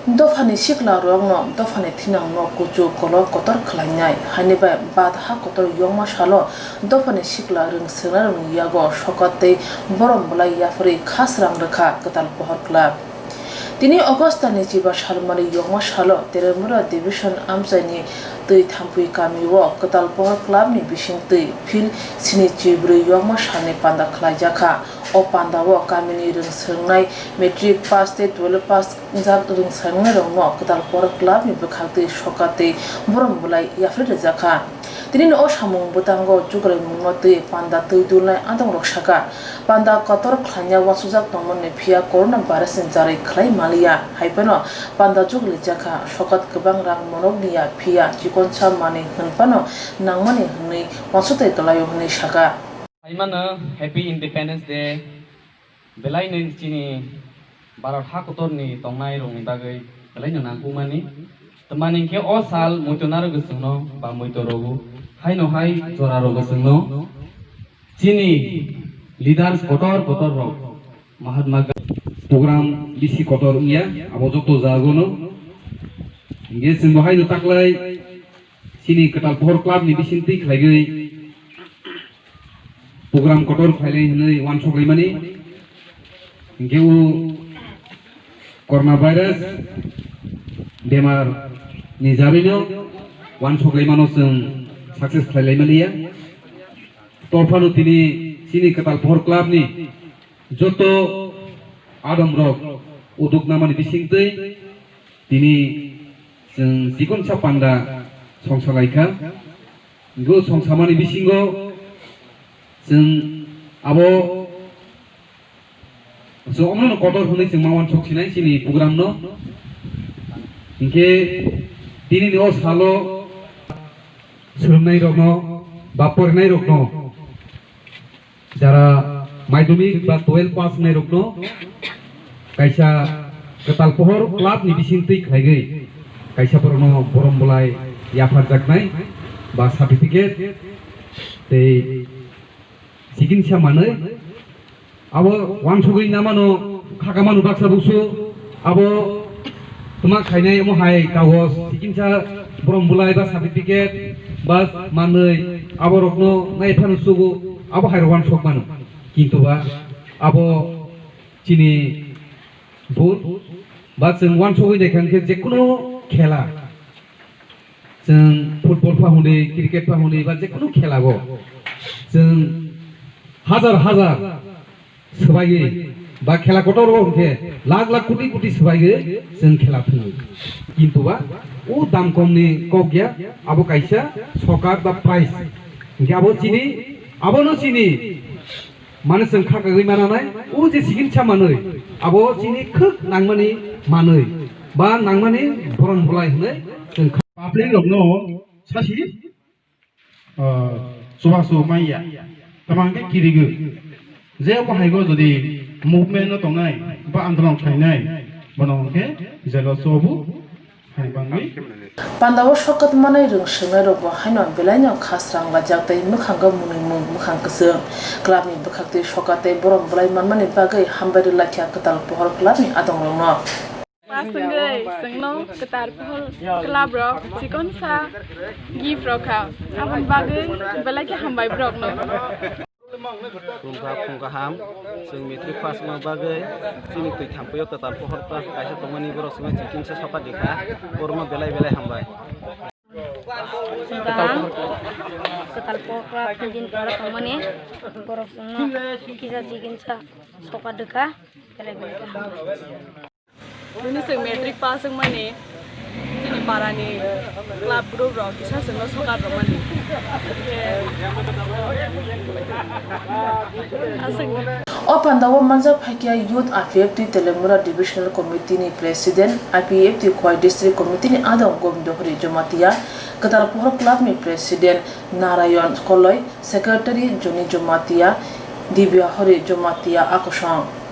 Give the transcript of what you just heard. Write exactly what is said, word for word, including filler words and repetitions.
Dophani sikla rokno dophani thinangno kuchuk kolok kotor khlainai, haini bai bad ha kotor yokma salo dophani sikla rwng sengnairokni yago sokat tei borom bolai yapharwi khasrang rwkha Kwtal Pohor Club. Tini August ni chiba salmani yokma salo Teremura Division amchaini Twi Thampui kamio Kwtal Pohor Club ni bisingtwi phil sini chibrwi yokma salni panda khlaijakha. O pandao kamini rwng swngnai matric pass tei twelve pass wngjak rwng swngnai rokno Kwtal Pohor Club ni bwkhak twi sokat tei borom bolai yapharwi rwjakha. Tinini o samung bwtango jugalai mungno twi panda twi dulnai adongrok sakha. Panda kotor khlaina uansukjak tongmani phiya corona virus ni jarwi khlai maliya, hai phano panda jugalijakha, sokat kwbang rang monokni ya phiya chikonsa manwi hwn phano nangmani hwnwi uansuktai kwlaio hwnwi sakha. Phaimano Happy Independence Day, belaino chini Bharat ha kotorni tongnai rokni bagwi belaino nangkukmani. Tamani hinkhe o sal muitu narwgwi chwngno ba muitu rogo, haino hai jora rogo chwngno chini leaders kotor kotor rok Mahatma Gandhi program bisi kotor wngya, abo joto jagono. Hinkhe chwngbo haino taklai chini Kwtal Pohor Club ni bisingtwi khlaigwi program kotor khlailai hwnwi uansuk laimani. Hinkhe o corona virus bemar ni jarwino uansuk laimano chwng success khlai laimaliya. Tophano tini chini Kwtal Pohor Club ni joto adamrok uduk namani bisingtwi tini chwng chikonsa panda songsa laikha. Hinkhe o songsamani bisingo chwng abo chwng omono kotor hwnwi chwng ma uansuk sinai chini program no. Hinkhe tinini o salo swrwngnairokno ba porinairokno jara madhyamik ba twelve pass wngnai rokno kaisa Kwtal Pohor Club ni bisingtwi khlaigwi kaisa borokno borom bolai yapharjaknai ba certificate tei chikinsa manwi abo uansugwi namano khakamano baksa busu abo twma khainai omo hai kagoj chikinsa borom bolai ba certificate ba manwi abo rokno naiphano sugo abo hai rok uansuk mano kintu ba abo chini bul ba chwng uansugwi naikha hinkhe jekunu khela chwng football pha hwnwi cricket pha hwnwi ba jekunu khela go chwng hajar hajar swbaiwi ba khela kotor o hwnkhe lakh lakh koti koti swbaiwi chwng khela thwngwi. Kintu ba o dam komni kok ya, abo kaisa sokar ba prize. Hinkhe abo chini, abono chini mane chwng kha kagwi mananai, o je chikinsa manwi, abo chini khwk nangmani manwi ba nangmani borom bolai hwnwi chwng kha. Public rokno sasi ah, chubachu manya, tamo hwnkhe kirigo. Je bo haigo jodi movement no tongnai, ba andolon khlainai, bono hwnkhe jelo chobu hai bangwi. Pandao sokat manai rwng swngnai rokbo haino belaino khasrang lajak tei mwkhango mwnwimung mwkhang kwchwng. Club ni bwkhaktwi sokat tei borom bolai manmani bagwi hambai rwlaikha Kwtal Pohor Club ni adongrokno. Pas wngwi chwngno Kwtal Pohor Club rok chikonsa gift rokha. Aboni bagwi belai khe hambai borokno. Khulumkha, khulumkha ham. Chwng matric pass wngma bagwi chini twi thampui o Kwtal Pohor Club kaisa tongmani borok chwngno chikinsa sokat rikha. Borokno belai belai hambai. Chwng kaham Kwtal Pohor Club ni din pora tongmani borok chwngno kisa chikinsa sokat rikha. Belai belai khe hambai. Nini chwng matric pass wngmani chini parani club group rok kisa chwngno sokat rwmani. Aswk. O pandao manjak phaikha Youth I P F T Telemura Divisional Committee ni President, I P F T Khowai District Committee ni adong Gobindo Hori Jamatia, Kwtal Pohor Club ni President Narayan Koloi, Secretary Joni Jamatia, Dibya Hori Jamatia, Akosong.